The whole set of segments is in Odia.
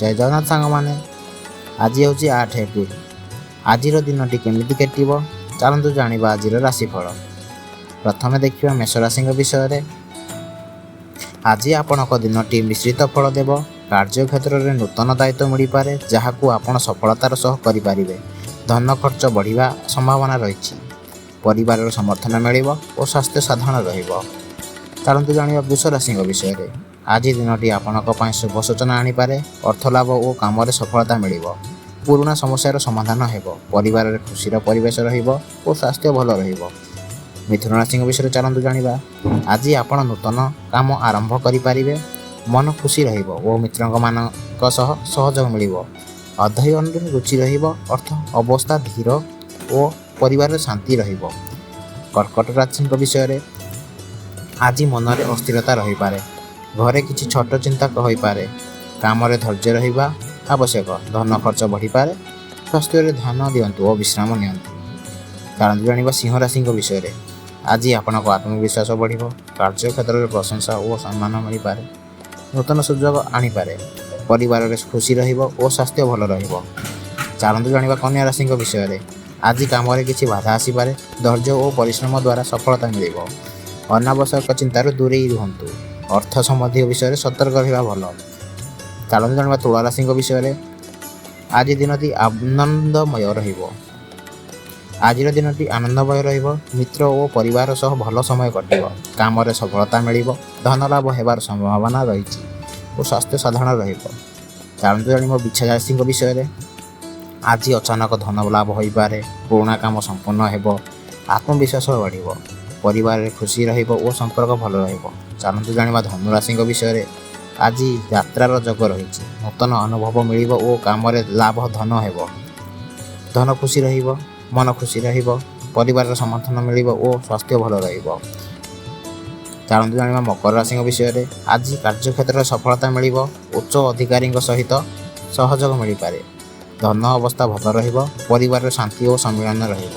ଜୟ ଜଗନ୍ନାଥ ସାଙ୍ଗମାନେ। ଆଜି ହେଉଛି 8 ଏପ୍ରିଲ। ଆଜିର ଦିନଟି କେମିତି କଟିବ, ଚାଲନ୍ତୁ ଜାଣିବା ଆଜିର ରାଶିଫଳ। ପ୍ରଥମେ ଦେଖିବା ମେଷ ରାଶିଙ୍କ ବିଷୟରେ। ଆଜି ଆପଣଙ୍କ ଦିନଟି ମିଶ୍ରିତ ଫଳ ଦେବ। କାର୍ଯ୍ୟକ୍ଷେତ୍ରରେ ନୂତନ ଦାୟିତ୍ୱ ମିଳିପାରେ, ଯାହାକୁ ଆପଣ ସଫଳତାର ସହ କରିପାରିବେ। ଧନ ଖର୍ଚ୍ଚ ବଢ଼ିବା ସମ୍ଭାବନା ରହିଛି। ପରିବାରର ସମର୍ଥନ ମିଳିବ ଓ ସ୍ୱାସ୍ଥ୍ୟ ସାଧାରଣ ରହିବ। ଚାଲନ୍ତୁ ଜାଣିବା ବୃଷ ରାଶିଙ୍କ ବିଷୟରେ। ଆଜି ଦିନଟି ଆପଣଙ୍କ ପାଇଁ ଶୁଭ ସୂଚନା ଆଣିପାରେ। ଅର୍ଥ ଲାଭ ଓ କାମରେ ସଫଳତା ମିଳିବ। ପୁରୁଣା ସମସ୍ୟାର ସମାଧାନ ହେବ। ପରିବାରରେ ଖୁସିର ପରିବେଶ ରହିବ ଓ ସ୍ୱାସ୍ଥ୍ୟ ଭଲ ରହିବ। ମିଥୁନ ରାଶିଙ୍କ ବିଷୟରେ ଚାଲନ୍ତୁ ଜାଣିବା। ଆଜି ଆପଣ ନୂତନ କାମ ଆରମ୍ଭ କରିପାରିବେ। ମନ ଖୁସି ରହିବ ଓ ମିତ୍ରଙ୍କ ମାନଙ୍କ ସହ ସହଯୋଗ ମିଳିବ। ଅଧ୍ୟୟନରେ ରୁଚି ରହିବ। ଅର୍ଥ ଅବସ୍ଥା ଧୀର ଓ ପରିବାରରେ ଶାନ୍ତି ରହିବ। କର୍କଟ ରାଶିଙ୍କ ବିଷୟରେ। ଆଜି ମନରେ ଅସ୍ଥିରତା ରହିପାରେ। ଘରେ କିଛି ଛୋଟ ଚିନ୍ତା ହୋଇପାରେ। କାମରେ ଧୈର୍ଯ୍ୟ ରହିବା ଆବଶ୍ୟକ। ଧନ ଖର୍ଚ୍ଚ ବଢ଼ିପାରେ। ସ୍ୱାସ୍ଥ୍ୟରେ ଧ୍ୟାନ ଦିଅନ୍ତୁ ଓ ବିଶ୍ରାମ ନିଅନ୍ତୁ। ଚାଲନ୍ତୁ ଜାଣିବା ସିଂହ ରାଶିଙ୍କ ବିଷୟରେ। ଆଜି ଆପଣଙ୍କ ଆତ୍ମବିଶ୍ୱାସ ବଢ଼ିବ। କାର୍ଯ୍ୟକ୍ଷେତ୍ରରେ ପ୍ରଶଂସା ଓ ସମ୍ମାନ ମିଳିପାରେ। ନୂତନ ସୁଯୋଗ ଆଣିପାରେ। ପରିବାରରେ ଖୁସି ରହିବ ଓ ସ୍ୱାସ୍ଥ୍ୟ ଭଲ ରହିବ। ଚାଲନ୍ତୁ ଜାଣିବା କନ୍ୟା ରାଶିଙ୍କ ବିଷୟରେ। ଆଜି କାମରେ କିଛି ବାଧା ଆସିପାରେ। ଧୈର୍ଯ୍ୟ ଓ ପରିଶ୍ରମ ଦ୍ୱାରା ସଫଳତା ମିଳିବ। ଅନାବଶ୍ୟକ ଚିନ୍ତାରୁ ଦୂରେଇ ରୁହନ୍ତୁ। ଅର୍ଥ ସମ୍ବନ୍ଧୀୟ ବିଷୟରେ ସତର୍କ ରହିବା ଭଲ। ଚାଲନ୍ତୁ ଜାଣିବା ତୁଳା ରାଶିଙ୍କ ବିଷୟରେ। ଆଜି ଦିନଟି ଆନନ୍ଦମୟ ରହିବ। ଆଜିର ଦିନଟି ଆନନ୍ଦମୟ ରହିବ। ମିତ୍ର ଓ ପରିବାର ସହ ଭଲ ସମୟ କଟିବ। କାମରେ ସଫଳତା ମିଳିବ। ଧନ ଲାଭ ହେବାର ସମ୍ଭାବନା ରହିଛି ଓ ସ୍ୱାସ୍ଥ୍ୟ ସାଧାରଣ ରହିବ। ଚାଲନ୍ତୁ ଜାଣିବ ବିଛା ରାଶିଙ୍କ ବିଷୟରେ। ଆଜି ଅଚାନକ ଧନ ଲାଭ ହୋଇପାରେ। ପୁରୁଣା କାମ ସମ୍ପୂର୍ଣ୍ଣ ହେବ। ଆତ୍ମବିଶ୍ୱାସ ବଢ଼ିବ। ପରିବାରରେ ଖୁସି ରହିବ ଓ ସମ୍ପର୍କ ଭଲ ରହିବ। ଚାଲନ୍ତୁ ଜାଣିବା ଧନୁରାଶିଙ୍କ ବିଷୟରେ। ଆଜି ଯାତ୍ରାର ଯୋଗ ରହିଛି। ନୂତନ ଅନୁଭବ ମିଳିବ ଓ କାମରେ ଲାଭ ଧନ ହେବ। ଧନ ଖୁସି ରହିବ, ମନ ଖୁସି ରହିବ। ପରିବାରର ସମର୍ଥନ ମିଳିବ ଓ ସ୍ୱାସ୍ଥ୍ୟ ଭଲ ରହିବ। ଚାଲନ୍ତୁ ଜାଣିବା ମକର ରାଶିଙ୍କ ବିଷୟରେ। ଆଜି କାର୍ଯ୍ୟକ୍ଷେତ୍ରରେ ସଫଳତା ମିଳିବ। ଉଚ୍ଚ ଅଧିକାରୀଙ୍କ ସହିତ ସହଯୋଗ ମିଳିପାରେ। ଧନ ଅବସ୍ଥା ଭଲ ରହିବ। ପରିବାରରେ ଶାନ୍ତି ଓ ସମ୍ମିଳନ ରହିବ।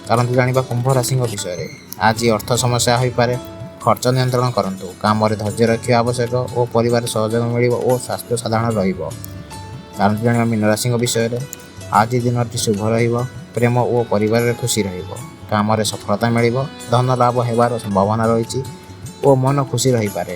ଚାଲନ୍ତୁ ଜାଣିବା କୁମ୍ଭ ରାଶିଙ୍କ ବିଷୟରେ। ଆଜି ଅର୍ଥ ସମସ୍ୟା ହୋଇପାରେ। ଖର୍ଚ୍ଚ ନିୟନ୍ତ୍ରଣ କରନ୍ତୁ। କାମରେ ଧୈର୍ଯ୍ୟ ରଖିବା ଆବଶ୍ୟକ ଓ ପରିବାର ସହଯୋଗ ମିଳିବ ଓ ସ୍ୱାସ୍ଥ୍ୟ ସାଧାରଣ ରହିବ। ଚାଲନ୍ତୁ ଜାଣିବା ମୀନ ରାଶିଙ୍କ ବିଷୟରେ। ଆଜି ଦିନଟି ଶୁଭ ରହିବ। ପ୍ରେମ ଓ ପରିବାରରେ ଖୁସି ରହିବ। କାମରେ ସଫଳତା ମିଳିବ। ଧନ ଲାଭ ହେବାର ସମ୍ଭାବନା ରହିଛି ଓ ମନ ଖୁସି ରହିପାରେ।